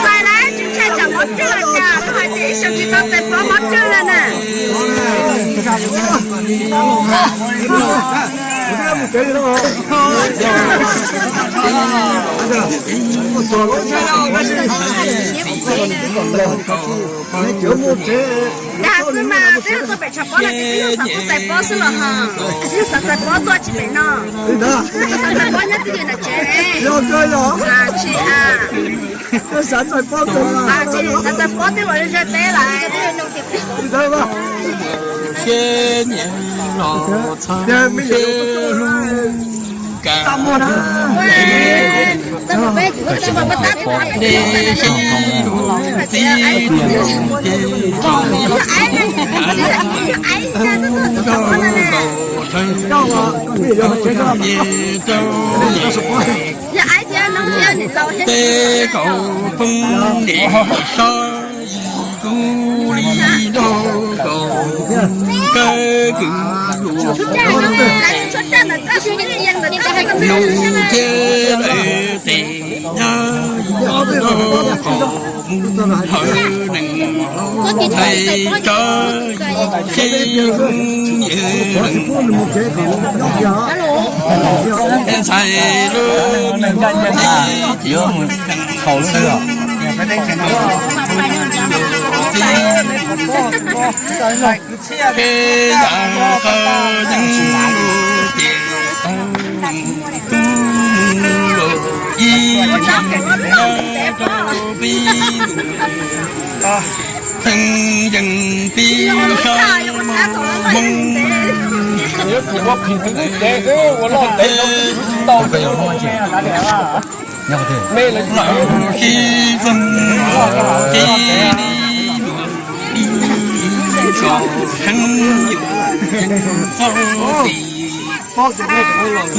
Txais lawm, tsis ntshai tsam mob rwj los cas, koj hais tias ib xyoos tsis tau txais pob mob rwj lawm na. Dag xwb mas, peb tuaj pem tshav pob no ces peb yeej xav tuaj txais pob xwb los ho. Yeej xav txais pob tuaj tsis pem no. Xav txais pob nyob twj ywm nram tsev. Tsis, xav txais pob twb los ze teb lawm. Peb kaum poob niam sab, kuv li nrog kaum kawg kws lus, nus thiab lawv tes nyab nrog kaum mus hawv neeg, ntxhais tsawb sib hlub, ntxhais lub txib tsis txhaum xwb. Peb yam qhov yeeb ces tawg neeg tub mus los ib yam rau peb lus, theej yeej pib sab Hmoob. Lawv sib txeeb ces ib txoj heev yus yeej txob tis,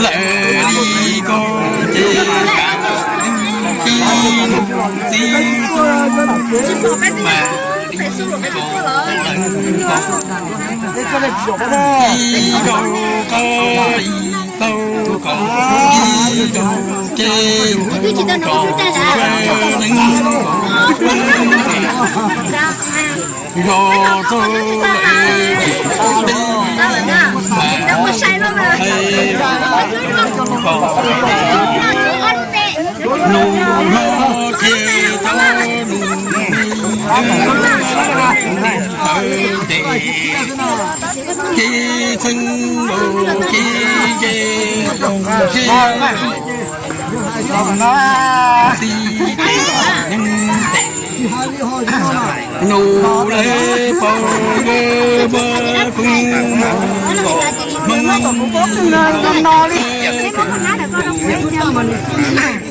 lawv li ko ces kam tib txib mas li ko lawv ko, ib zaug qab ib tau kom ib zaug ces kom sawv neeg zos txog lawm teb mas hais kom nus hlob thiab tub nus me tawv tes, kev txheeb los kev ze los sib txib tes neeg tes, nus lawv pom nkawd muab koob mus kom Hmoob li no li.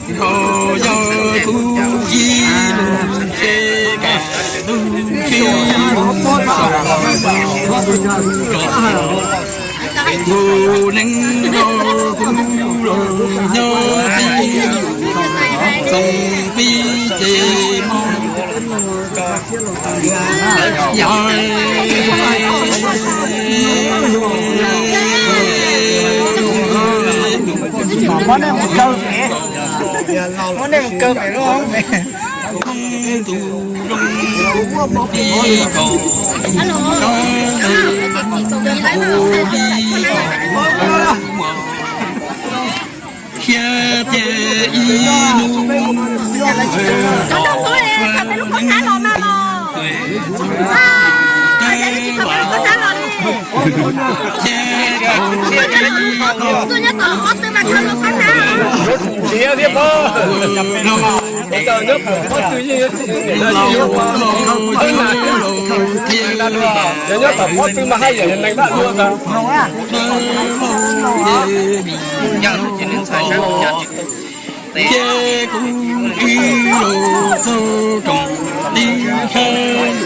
Nrog yog kuv ib lus ces kam tug tib lus kom nus neeg nrog kuv los nyob tib, txoov pib ces mob yog muab nej mus kaw pem, muab nej mus kaw pem lub hoob pem. Tus zoo li kom sab tus li kom thiab tias ib hnub los sua neeb tuaj teb vas thiab kaum ib ko tus zoo li kom laus los yawg laus thiab dawb laus ces thiab kuv ib los txog rooj tib sab,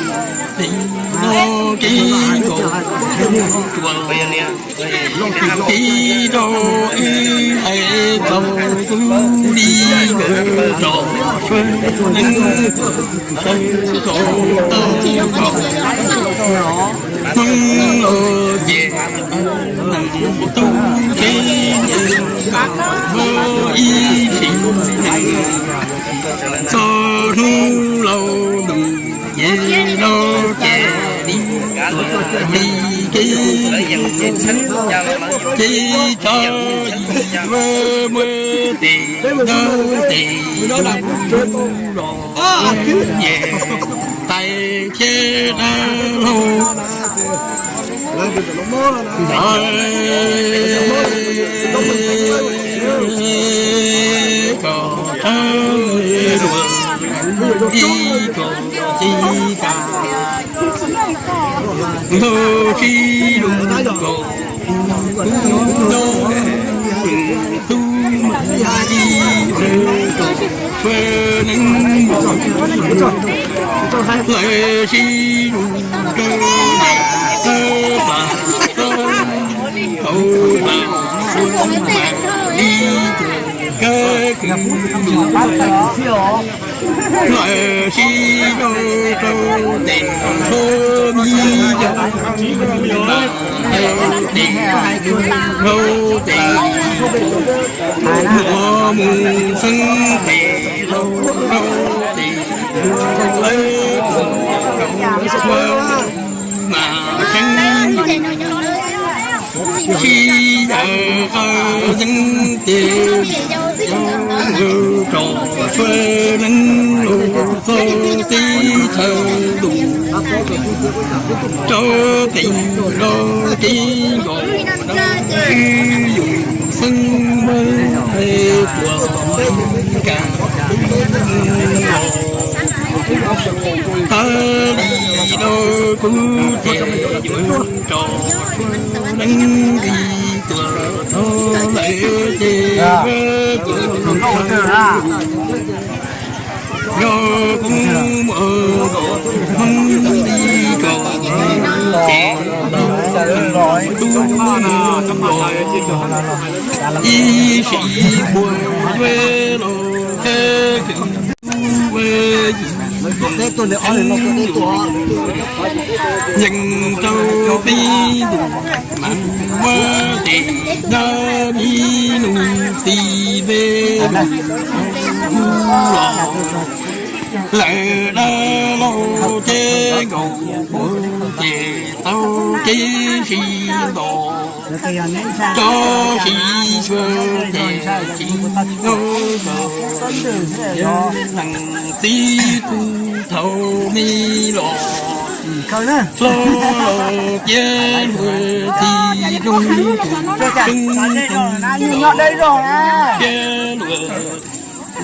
tis no kev nkaus tsuas kev rau wb hais txaus kuv li nkawd rau sua neeb tawv kom tau kom Hmoob los ces neeg tub kev Ib sim neej txog hnub laus lug, ces laus ces li li kev, ces tso yim muab tes ntaub tes los, ces tais thiab dab laug ntawd kom tawg luag ib kom ci tas, ntaug sib lug kom tub ntaug tub mas ib tug tshua neeb lawv sib lug rau tawg plas tawg tau plas mas ib tug kawg kws lug lawv sib lug rau tes ntaug mi yog tes ntaug tes muaj mus xeeb tes laug ntaug tes lawv ua mas tseeb sib yaws qawv yeeb ces rau tshua neeb lug txog teb chaws lug rau tes rau kev nkaus wb yug xeeb muab tuam kas tas li rau kuv ces yuav rau neeb li tuam tau lawm ces yuav tuam yog kuv muaj Hmoob li rau ces tub los ib sim puag yuav los qheb kws yeej rau peb tus mas muab tes dab mi nug ti npe kuv los lawm dab laug ces nkaus puag ces tau kev sib ntaus tso sib xyuas ces tsis ntaus tau neeg txiv kuv thaum me los hlob los piav luag txiv zoo tus tseeb, piav luag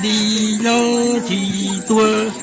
li los tsis tuag.